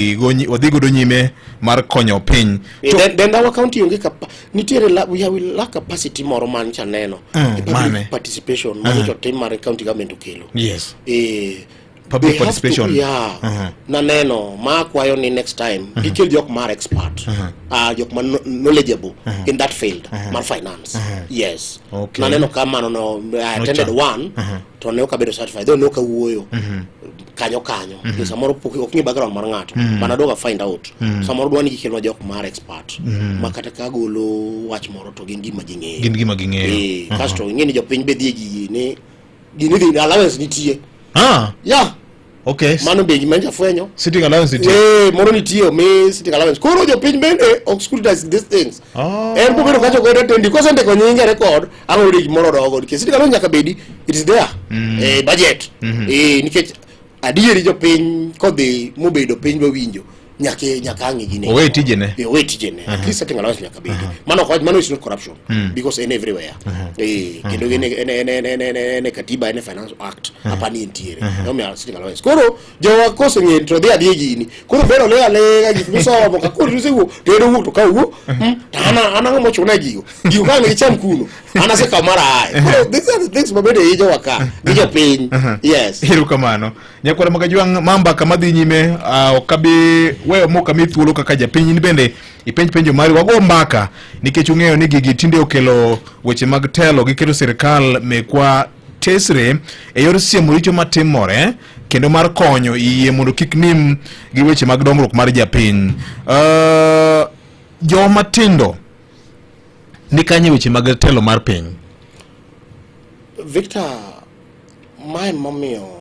Wadhi godo nyime mar konyo piny. Eh, then our county onge kapa nitiere la, we have lack capacity moro man cha neno e public mane? Participation manyocha otim mar county government okelo. Public They have participation. to, yeah. Naneno ma akwayo ni next time gikel jok mar expert, jok ma knowledgeable in that field mar finance, yes. Naneno ka mano no, I attended one to ne ok abedo satisfied, though ne ok awuoyo kanyo kanyo. Samoro pok ok ng'i background mar ng'ato, but adoga find out. Samoro dwa ni gikelnwa jok mar expert ma kata ka golo wach moro to gin gima ging'eyo. Gin gima ging'eyo. Kasto ing'e ni jopiny be dhi e gigi ni gini dhi allowance nitie. Yeah. Mano be gima nja fwenyo. Sitting allowance nitie. Moro nitie omi sitting allowance. Koro jopiny bende ok scrutinize these things. En bobedo kacho godo tendi kosendiko nyinge record ang' oyudo gimoro dogo nikech sitting allowance nyaka bedi, it is there. Budget. Nikech adieri jopiny kodhi mobedo piny mowinjo nyaka ang' gine. Owe tijene. Owe tijene. At least sitting allowance nyaka bedi. Mano ok mano is not corruption because en everywhere. Kendo en katiba, en Finance Act apani entiere. Emomiyo sitting allowance. Koro jowa koseng'e to dhi adhiye gini. Koro bedo lega lega gik misomo ka koro isewuok to en owuok to ka owuok to an ang'o mochuna gigo. Gigo ka gicham kuno. An asekawo mara ae. Koro these are the things mabende hinyowa ka gi jopiny. Yes. Erokamano. Nyakwara Magajwang' ma mbaka madhi nyime ok abi weyo mok ami thuolo kaka japiny in bende ipenj penjo mari wago mbaka nikech ung'eyo ni gigi tinde okelo weche mag telo giketo sirikal mekwa tesre e yor siemo richo matimore kendo mar konyo yie mondo kik nim gi weche mag dongruok mar japiny. Joma tindo ni kanye weche mag telo mar piny? Victor, mae momiyo